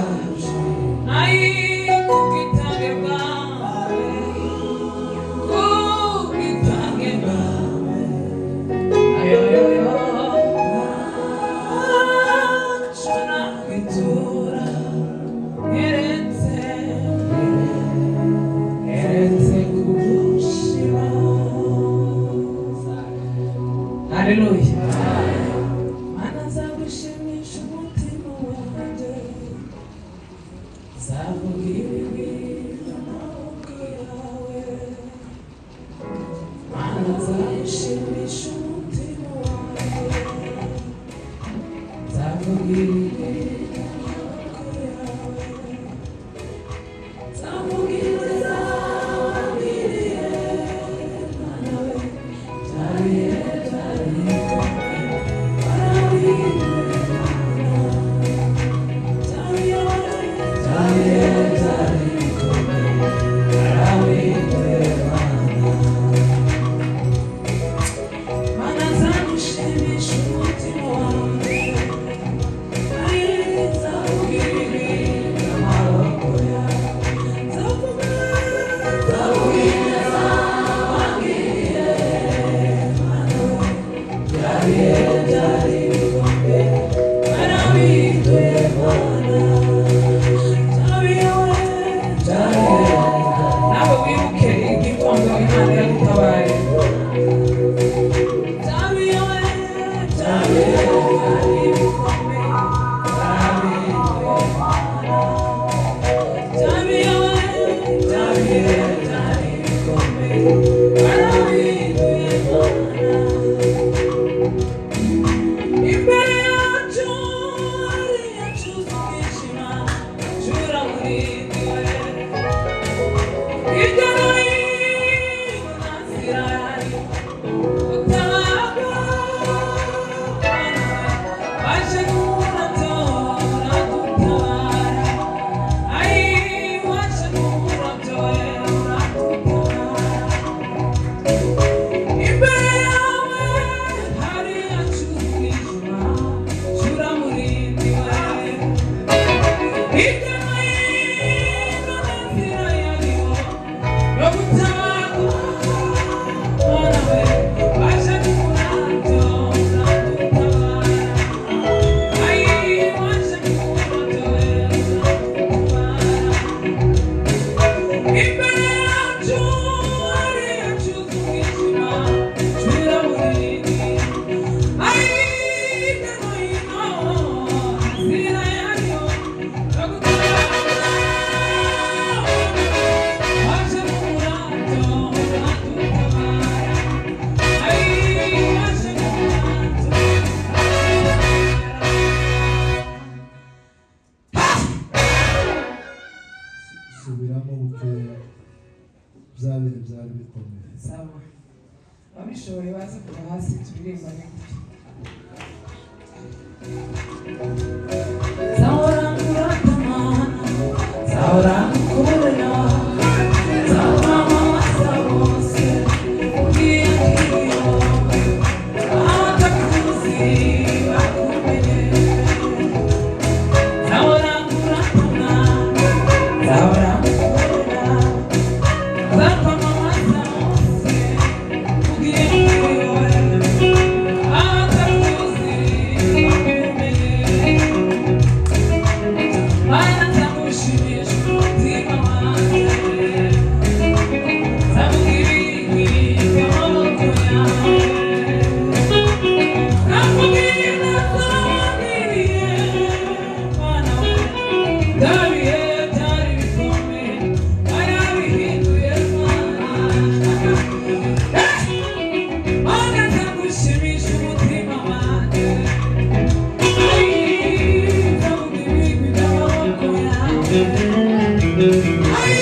Ai, kubwitange bwawe, kubwitange bwawe. Ayo, ayo, ayo. Ntacyo nakwitura, keretse, keretse kugushima. Haleluya. Mana, nzagushimisha umutima wanjye, nzavuga ibigwi by'amaboko yawe. Mana, nzagushimisha umutima wanjye, nzavuga ibigwi by'amaboko yawe, nzavuga ineza wangiriye. Mana we, byariye byari bikomeye, warabihinduye. Mana, byariye byariye byari bikomeye, warabihinduye. Mana, Mana, nzagushimisha umutima wanjye. Ai, nzavuga ibigwi by'amaboko yawe, nzavuga, nzavuga ineza wangiriye. Mana we, byariye byari bikomeye, warabihinduye. Mana, byariye byariye. Nawe wibuke igitondo Imana yagutabaye. Byariye byariye byari bikomeye, warabihinduye. Mana, byariye byariye byari bikomeye, warabihinduye. Mana, imbere yacu hari yacuze umwijima, curaburindi we. Hirya no hino nta nzira yari utabarwa. Waje nk'umurabyo uradutabara. Ai, waje nk'umurabyo uradutabara. Imbere yawe hari yacuze umwijima, curamurindi we. Hirya no hino nta nzira yariho yo gutabarwa. Mana we, waje nk'umurabyo uradutabara. Ai, waje nk'umurabyo uradutabara. Imbere yacu hari yacuze umwijima, curamurindi. Ai, hirya no hino nzira yariho yo gutabarwa. Waje nk'umurabyo uradutabara. Ai, waje nk'umurabyo uradutabara. Subiramo bukeya, bya bihe byari bikomeye. Sawa, ababishoboye baze kuva hasi turirimbane gutya. Nzahora nkurata Mana, nzahora ngukorera, nzakwamamaza hose ugiye nk'iyo, abatakuzi bakumenye. Nzahora nkurata Mana, nzahora ngukorera, nzakwamamaza hose ugiye nk'iyo, abatakuzi bakumenye. Mana, nzagushimisha umutima wanjye, nzavuga ibigwi by'amaboko yawe, nzavuga ineza wangiriye. Mana we, bya bihe byari bikomeye, warabihinduye. Mana, Mana, nzagushimisha umutima wanjye. Ai, nzavuga ibigwi by'amaboko yawe. Ai,